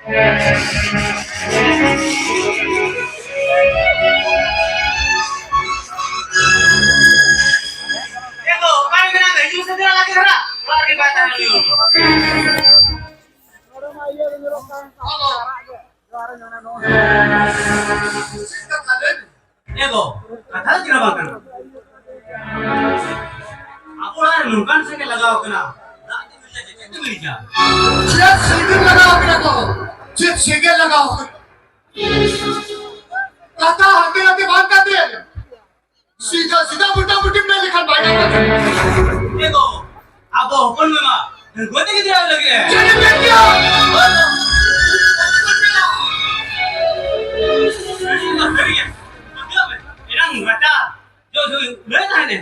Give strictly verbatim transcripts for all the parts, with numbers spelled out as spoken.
ᱮ ᱜᱚ, ᱚᱠᱟᱨᱮ ᱢᱮᱱᱟᱜ ᱢᱮᱭᱟ? ᱦᱤᱡᱩᱜ ᱥᱮ ᱫᱮᱞᱟ ᱞᱟᱜᱮ ᱫᱷᱟᱨᱟ᱾ ᱚᱲᱟᱜ ᱨᱮᱜᱮ ᱵᱟᱭ ᱛᱟᱦᱮᱱ ᱦᱩᱭᱩᱜᱼᱟ᱾ ᱮ ᱜᱚ, ᱠᱟᱛᱷᱟ ᱫᱚ ᱪᱮᱫ ᱦᱚᱸ ᱵᱟᱝ ᱠᱟᱱᱟ᱾ ᱟᱵᱚ ᱚᱲᱟᱜ ᱨᱮ ᱱᱚᱝᱠᱟᱱ ᱥᱮᱸᱜᱮᱞ ᱞᱟᱜᱟᱣ ᱠᱟᱱᱟ, ᱫᱟᱜ ᱛᱮ ᱵᱤᱨᱤᱫᱟ, ᱪᱮᱫ ᱛᱮ ᱵᱤᱨᱤᱫᱟ? ᱪᱮᱫ ᱥᱮᱸᱜᱮᱞ ᱞᱟᱜᱟᱣ ᱠᱟᱱᱟ ᱠᱚ? ᱪᱮᱫ ᱥᱮᱸᱜᱮᱞ ᱞᱟᱜᱟᱣ ᱠᱟᱱᱟ? ᱠᱟᱛᱷᱟ ᱦᱟᱱᱛᱮ ᱱᱟᱛᱮ ᱵᱟᱝ ᱠᱟᱛᱮ ᱥᱤᱫᱷᱟ ᱥᱤᱫᱷᱟ ᱢᱚᱴᱟᱢᱩᱴᱤ ᱢᱮᱱ ᱞᱮᱠᱷᱟᱱ ᱵᱟᱭ ᱜᱟᱱᱚᱜᱼᱟ᱾ ᱮ ᱜᱚ, ᱟᱵᱚ ᱦᱚᱯᱚᱱ ᱢᱟ ᱰᱟᱺᱜᱩᱣᱟᱹ ᱛᱮᱜᱮ ᱡᱟᱶᱟᱭ ᱞᱟᱹᱜᱤᱫ ᱮ᱾ ᱪᱮᱫ ᱮᱢ ᱢᱮᱱ ᱠᱮᱫᱟ? ᱥᱟᱹᱨᱤ ᱫᱚ ᱥᱟᱹᱨᱤ ᱜᱮ᱾ ᱯᱟᱹᱛᱭᱟᱹᱣ ᱢᱮ᱾ ᱮᱱᱟᱝ ᱨᱟᱪᱟ ᱡᱚ ᱡᱚ ᱞᱟᱹᱭ ᱛᱟᱦᱮᱸᱱᱮ᱾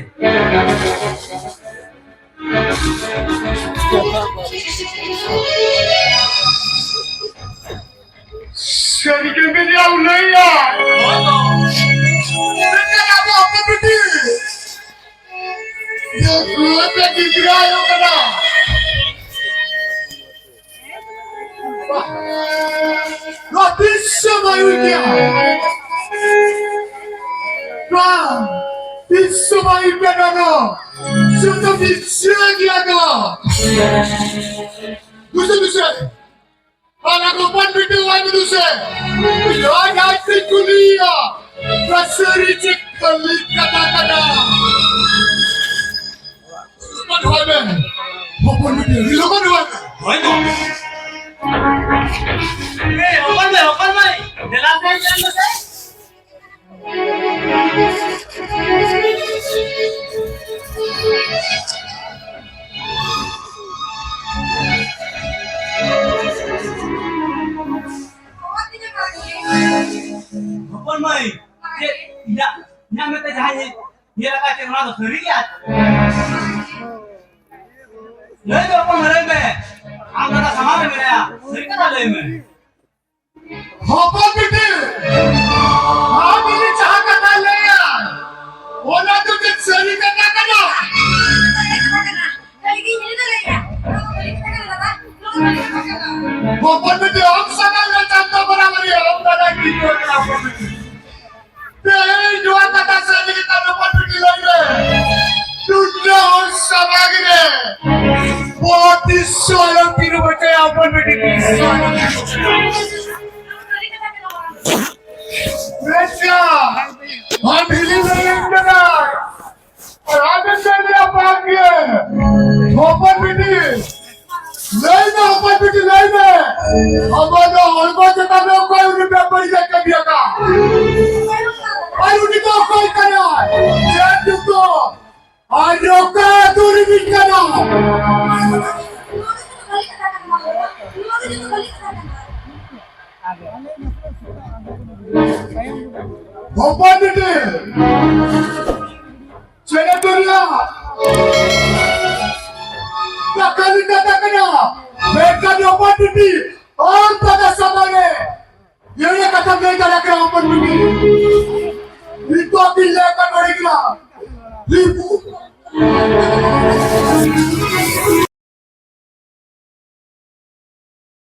ᱥᱟᱹᱨᱤ ᱜᱮ ᱢᱮᱱᱮᱫᱼᱟ, ᱞᱟᱹᱭᱟ᱾ ᱦᱳᱭ ᱜᱚ᱾ ᱢᱮᱱᱠᱷᱟᱱ ᱟᱵᱚ ᱦᱚᱯᱚᱱ ᱵᱤᱴᱤ ᱰᱟᱺᱜᱩᱣᱟᱹ ᱛᱮ ᱜᱤᱫᱽᱨᱟᱹ ᱟᱭᱳ ᱠᱟᱱᱟ᱾ ᱱᱚᱣᱟ ᱛᱤᱥ ᱦᱚᱸ ᱵᱟᱭ ᱦᱩᱭ ᱠᱮᱭᱟ᱾ ᱱᱚᱣᱟ ᱛᱤᱥ ᱦᱚᱸ ᱵᱟᱭ ᱦᱩᱭ ᱠᱮᱭᱟ, ᱱᱚᱣᱟ ᱫᱚ ᱡᱚᱛᱚ ᱢᱤᱪᱷᱟᱹ ᱜᱮᱭᱟ ᱱᱚᱣᱟ᱾ ᱫᱩᱥᱮ, ᱫᱩᱥᱮ᱾ ᱚᱱᱟ ᱠᱚ ᱯᱟᱱ ᱵᱤᱴᱟᱹ ᱟᱭ ᱢᱮ ᱫᱩᱥᱮ᱾ ᱱᱚᱣᱟ ᱡᱟᱦᱟᱸᱭ ᱯᱮ ᱠᱩᱞᱤᱭᱟ, ᱱᱚᱣᱟ ᱥᱟᱹᱨᱤ ᱪᱮ ᱠᱷᱟᱹᱞᱤ ᱠᱟᱛᱷᱟ ᱠᱟᱱᱟ? ᱦᱚᱯᱚᱱ ᱦᱚᱲ ᱢᱮ᱾ ᱦᱚᱯᱚᱱ ᱵᱤᱴᱤ, ᱟᱹᱰᱤ ᱞᱚᱜᱚᱱ ᱱᱚᱣᱟ᱾ ᱦᱳᱭ ᱜᱚ᱾ ᱮ, ᱦᱚᱯᱚᱱ ᱢᱟᱹᱭ, ᱦᱚᱯᱚᱱ ᱢᱟᱹᱭ, ᱫᱮᱞᱟ ᱥᱮ ᱧᱮᱞ ᱢᱮᱥᱮ᱾ ᱦᱚᱯᱚᱱ ᱢᱟᱹᱭ, ᱪᱮᱫ ᱤᱧᱟᱹᱜ, ᱤᱧᱟᱹᱜ ᱢᱮᱫ ᱛᱮ ᱡᱟᱦᱟᱸᱧ ᱧᱮᱞ ᱟᱠᱟᱫ, ᱪᱮᱫ ᱚᱱᱟ ᱫᱚ ᱥᱟᱹᱨᱤ ᱜᱮᱭᱟ? ᱞᱟᱹᱭ ᱢᱮ ᱦᱚᱯᱚᱱ, ᱞᱟᱹᱭ ᱢᱮ᱾ ᱟᱢ ᱫᱟᱫᱟ ᱥᱟᱢᱟᱝ ᱨᱮ ᱢᱮᱱᱟᱭᱟ, ᱥᱟᱹᱨᱤ ᱠᱟᱛᱷᱟ ᱞᱟᱹᱭ ᱢᱮ᱾ ᱦᱚᱯᱚᱱ ᱵᱤᱴᱤ, ᱟᱢ ᱡᱩᱫᱤ ᱡᱟᱦᱟᱸ ᱠᱟᱛᱷᱟ ᱞᱟᱹᱭᱟ, ᱚᱱᱟ ᱫᱚ ᱪᱮᱫ ᱥᱟᱹᱨᱤ ᱠᱟᱛᱷᱟ ᱠᱟᱱᱟ? ᱦᱚᱯᱚᱱ ᱵᱤᱴᱤ, ᱟᱢ ᱥᱚᱨᱚ ᱯᱤᱨᱩ ᱵᱚᱪᱚᱭ ᱟᱵᱚᱱ ᱵᱤᱴᱤ ᱥᱚᱨᱚ᱾ ᱵᱮᱥᱟ, ᱟᱢ ᱦᱤᱞᱤ ᱞᱟᱹᱭᱮᱢ ᱠᱟᱱᱟᱭ᱾ ᱟᱨ ᱟᱢᱮᱢ ᱞᱟᱹᱭᱟ ᱵᱟᱝ ᱜᱮ᱾ ᱦᱚᱯᱚᱱ ᱵᱤᱴᱤ, ᱞᱟᱹᱭ ᱢᱮ ᱦᱚᱯᱚᱱ ᱵᱤᱴᱤ, ᱞᱟᱹᱭ ᱢᱮ᱾ ᱟᱵᱚ ᱫᱚ ᱦᱚᱲᱢᱚ ᱪᱮᱛᱟᱱ ᱨᱮ ᱚᱠᱚᱭ ᱩᱱᱤ ᱵᱮᱵᱟᱹᱲᱤᱡ ᱮ ᱠᱟᱹᱢᱤ ᱟᱠᱟᱫ? ᱟᱨ ᱩᱱᱤ ᱫᱚ ᱚᱠᱚᱭ ᱠᱟᱱᱟᱭ? ᱪᱮᱫ ᱧᱩᱛᱩᱢ? ᱟᱨ ᱚᱠᱟ ᱟᱹᱛᱩ ᱨᱤᱱᱤᱡ ᱠᱟᱱᱟᱭ? ᱦᱚᱯᱚᱱ ᱵᱤᱴᱤ, ᱪᱮᱬᱮ ᱫᱚᱨᱭᱟ ᱫᱟᱠᱟ ᱞᱮᱠᱟ ᱫᱟᱠᱟᱭᱟ, ᱢᱮᱱᱠᱷᱟᱱ ᱦᱚᱯᱚᱱ ᱵᱤᱴᱤ ᱟᱨ ᱯᱟᱫᱟ ᱥᱟᱢᱟᱝ ᱨᱮ ᱮᱲᱮ ᱠᱟᱛᱷᱟ ᱞᱟᱹᱭ ᱫᱟᱲᱮ ᱠᱟᱱᱟ ᱦᱚᱯᱚᱱ ᱵᱤᱴᱤ᱾ ᱱᱤᱛᱚᱜ ᱵᱤᱱ ᱞᱟᱹᱭ ᱠᱟᱱ ᱱᱚᱰᱮ ᱜᱮ ᱱᱤᱛᱚᱜ